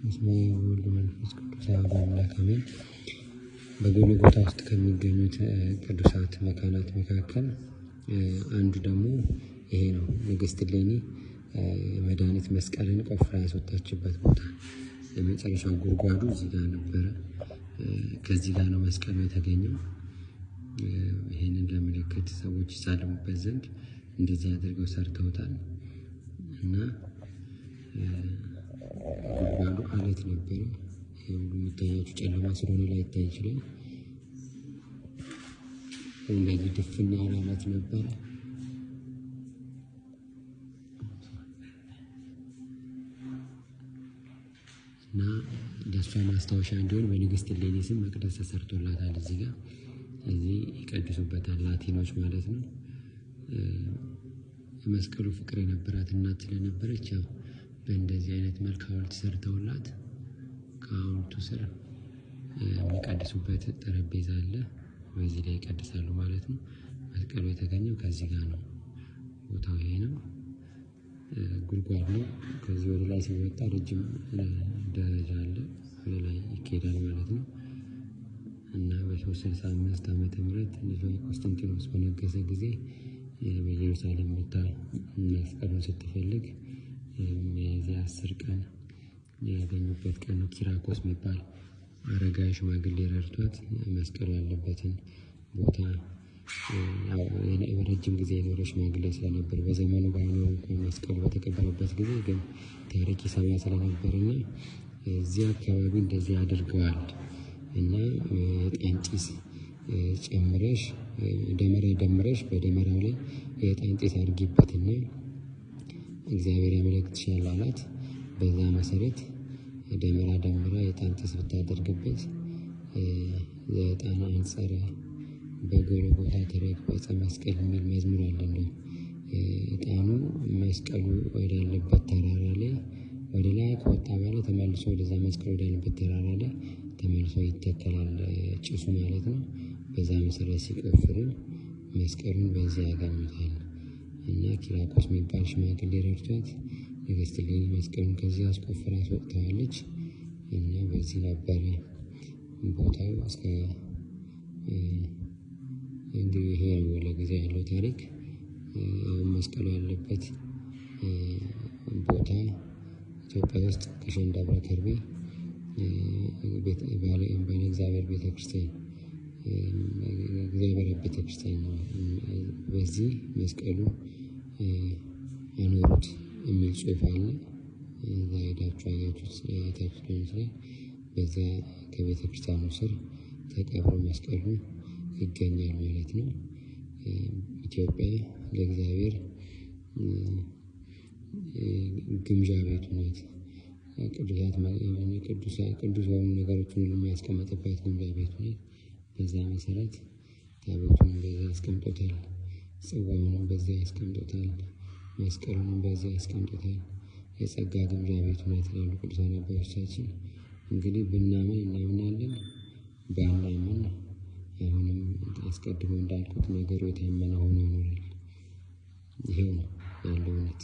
በስመ አብ ወወልድ ወመንፈስ ቅዱስ አሐዱ አምላክ አሜን። በጎልጎታ ውስጥ ከሚገኙት ቅዱሳት መካናት መካከል አንዱ ደግሞ ይሄ ነው። ንግስት እሌኒ መድኃኒት መስቀልን ቆፍራ ያስወጣችበት ቦታ የመጨረሻው ጉድጓዱ እዚህ ጋር ነበረ። ከዚህ ጋር ነው መስቀሉ የተገኘው። ይሄንን ለምልክት ሰዎች ይሳለሙበት ዘንድ እንደዚህ አድርገው ሰርተውታል። እና ጉድጓዱ አለት ነበረ። ይሄ ሁሉ የሚታያችሁ ጨለማ ስለሆነ ላይታይ ይችላል። እንደዚህ ድፍን ያለ አለት ነበረ። እና ለእሷ ማስታወሻ እንዲሆን በንግስት እሌኒ ስም መቅደስ ተሰርቶላታል። እዚህ ጋር እዚህ ይቀድሱበታል ላቲኖች ማለት ነው። የመስቀሉ ፍቅር የነበራት እናት ስለነበረች ያው በእንደዚህ አይነት መልክ ሐውልት ሰርተውላት ከሐውልቱ ስር የሚቀድሱበት ጠረጴዛ አለ። በዚህ ላይ ይቀድሳሉ ማለት ነው። መስቀሉ የተገኘው ከዚህ ጋር ነው። ቦታው ይሄ ነው። ጉድጓድ ነው። ከዚህ ወደ ላይ ሲወጣ ረጅም ደረጃ አለ። ወደ ላይ ይኬዳል ማለት ነው። እና በ365 ዓመተ ምህረት ልጇ ቆስጠንጢኖስ በነገሰ ጊዜ በኢየሩሳሌም መታ መስቀሉን ስትፈልግ ሚያዝያ 10 ቀን ያገኙበት ቀን ነው። ኪራኮስ የሚባል አረጋዊ ሽማግሌ ረድቷት መስቀሉ ያለበትን ቦታ ረጅም ጊዜ የኖረ ሽማግሌ ስለነበር በዘመኑ ባይኖር እንኳን መስቀሉ በተቀበረበት ጊዜ ግን ታሪክ ይሰማ ስለነበር እና እዚህ አካባቢ እንደዚህ አድርገዋል እና የዕጣን ጢስ ጨምረሽ ደመራ ደምረሽ በደመራው ላይ የዕጣን ጢስ አድርጊበትና እግዚአብሔር ያመለክትሻል አላት። በዛ መሰረት ደመራ ደምራ የዕጣን ጢስ ብታደርግበት የዕጣን አንጸረ በጎልጎታ ተረግጦ ዕፀ መስቀል የሚል መዝሙር አለ። እንደው ዕጣኑ መስቀሉ ወዳለበት ተራራ ላይ ወደ ላይ ከወጣ በኋላ ተመልሶ ወደዛ መስቀል ወዳለበት ተራራ ላይ ተመልሶ ይተከላል ጭሱ ማለት ነው። በዛ መሰረት ሲቆፍሩ መስቀሉን በዚያ ያገኙታል። እና ኪራኮስ የሚባል ሽማግሌ ረድቷት ንግስት እሌኒ መስቀሉን ከዚህ አስቆፍራ አስወጥተዋለች። እና በዚህ ነበረ ቦታው እስከ እንግዲህ ይሄ ነው ለጊዜው ያለው ታሪክ። አሁን መስቀሉ ያለበት ቦታ ኢትዮጵያ ውስጥ ግሸን ደብረ ከርቤ ባለ እግዚአብሔር ቤተክርስቲያን እግዚአብሔር ቤተክርስቲያን ነው። በዚህ መስቀሉ አኖሩት የሚል ጽሑፍ አለ። እዛ ሄዳችሁ አያችሁት አይታችሁት ሊሆን ይችላል። በዛ ከቤተክርስቲያኑ ስር ተቀብሮ መስቀሉ ይገኛል ማለት ነው። ኢትዮጵያ ለእግዚአብሔር ግምጃ ቤቱ ናት። ቅዱሳት ቅዱስ የሆኑ ነገሮችን ሁሉ የሚያስቀምጥባት ግምጃ ቤቱ ናት። በዛ መሰረት ታቦቱን በዛ አስቀምጦታል። ጽዋውንም በዚያ አስቀምጦታል። መስቀሉንም በዚያ አስቀምጦታል። የጸጋ ግምጃ ቤቱ ናት ይላሉ ቅዱሳን አባቶቻችን። እንግዲህ ብናምን እናምናለን፣ ባናምን አሁንም አስቀድሞ እንዳልኩት ነገሩ የታመነ ሆኖ ይኖራል። ይሄው ነው ያለው እውነት።